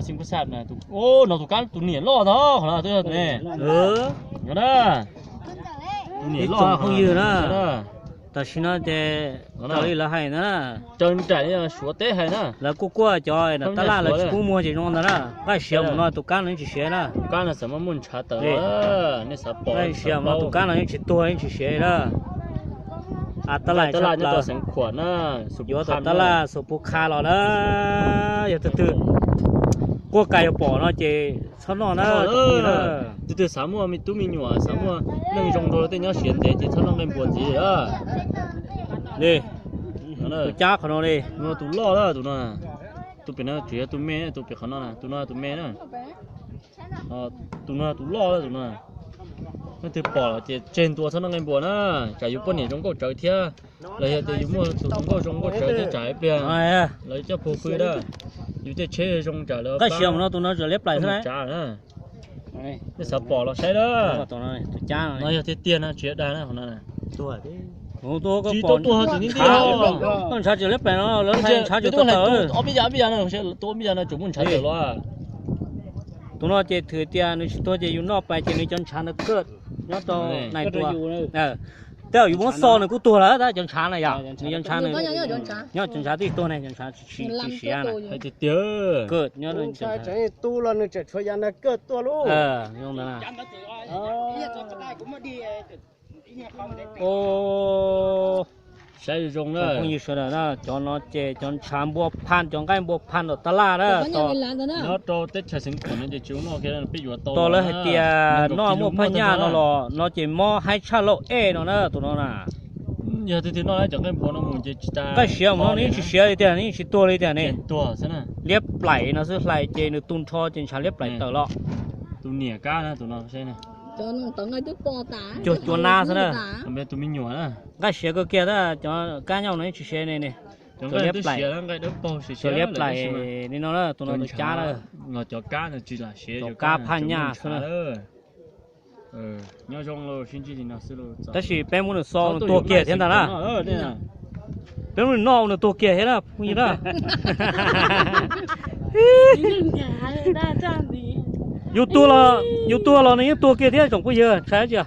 Xib Pub Xaj, no tus kab tus niam loj ntag, qhov no twb yog tus ne. Tus niam loj phooj ywg na. Tam sim no ces raws li lawv hais ntag na, raws nraim li Suav teb hais na, lawv kuj kuaj cov tab laj lawv tsis pub muag ces zoo ntag na. Nqaij siav mus no tus kab no yeej tsis siav na. Tus kab no xav muaj muaj ntshav tawm, nej xav pom, nqaij siav mus no tus kab no yeej tsis tuag yeej tsis siav na. Tab laj tshaj plaws, yuav tau tab laj xuas pub qha los na. Yog tus twg quaj kas yog pom no ces txhob noj na. Tus twg xav muaj me tub me nyuam, xav muaj neej zoo rau tej nyob siav ntev ces txhob noj nqaij npua ntxiv. Li, tus cab qhov no li, tus loj lawm tus no. Tus pem no tseem yog tus me, tus pem qhov no, tus no tus me na. Tus no tus loj lawm tus no. Leej twg pom los ces tseg ntua txhob noj nqaij npua na. Tsam yus poj niam zoo nkauj tsawv thiab, los yog tias yus muaj tus hluas nkauj zoo nkauj tsawv thiab tsam ib pliag lawv coj puag pw na, yus tej tsheb zoo tsam lawv nqaij siav mus no tus no tseem liab plaim xwb na. Nej xav pom los saib na. No yog tiag tiag no tsis dag na, qhov no. Tsis tau tuag, ntshav tseem liab plaim no, lawv hais ntshav tseem tuag tawm. Ob peb yav no tseem muaj ntshav tawm los. Tus no ces thwm tias nws tsis tuag ces yus noj pais ces nws cov ntshav ntawd kaj nyob rau nais ntua. Tej zaum yus muab xo nws kuj tuag lawm tab cov ntshav na yom, nws cov ntshav, nyob cov ntshav twb tuag ne, cov ntshav tsis siav na. Tiag, tu los nws tseem tshuav yav ntawd kaj tuaj lub. Saib zoo na. Phooj ywg sawv daws na, cov no ces cov ntshav npua phaj, cov nqaij npua phaj tom tab laj na, nyob rau teb chaws Xeev Khuam no ces tsis ua noj kiag, peb yuav tau. Tos lawv hais tias noj muaj phaj nyaj no los no ces mob haib tshaj lauj ej no na tus no na. Yog tiag tiag noj cov nqaij npua no mus ces tsis tas. Nqaij siav mus no nws yeej tsis siav li tiag, nws yeej tsis tuag li tiag ne. Liab plaim no xwb, hlais ces nws tu nrho ces ntshav liab plaim tawm los. Tus niam kab na tus no, cuag cuag nab xwb na. Tus me nyuam na. Nqaij siav kawg kiag tab, cov kab nyob no yeej tsis siav ne. Cov liab plaim, cov liab plaim li no na, tus no tus cab na. Cov kab phaj nyaj xwb na. Tab sis peb muab nws xo nws tuag kiag thiab ntag na. Peb muab nws noj nws tuag kiag thiab na phooj ywg na. Yus tuag los, yus tuag los nws yeej tuag kiag thiab tsoom phooj ywg, ntshai tsi.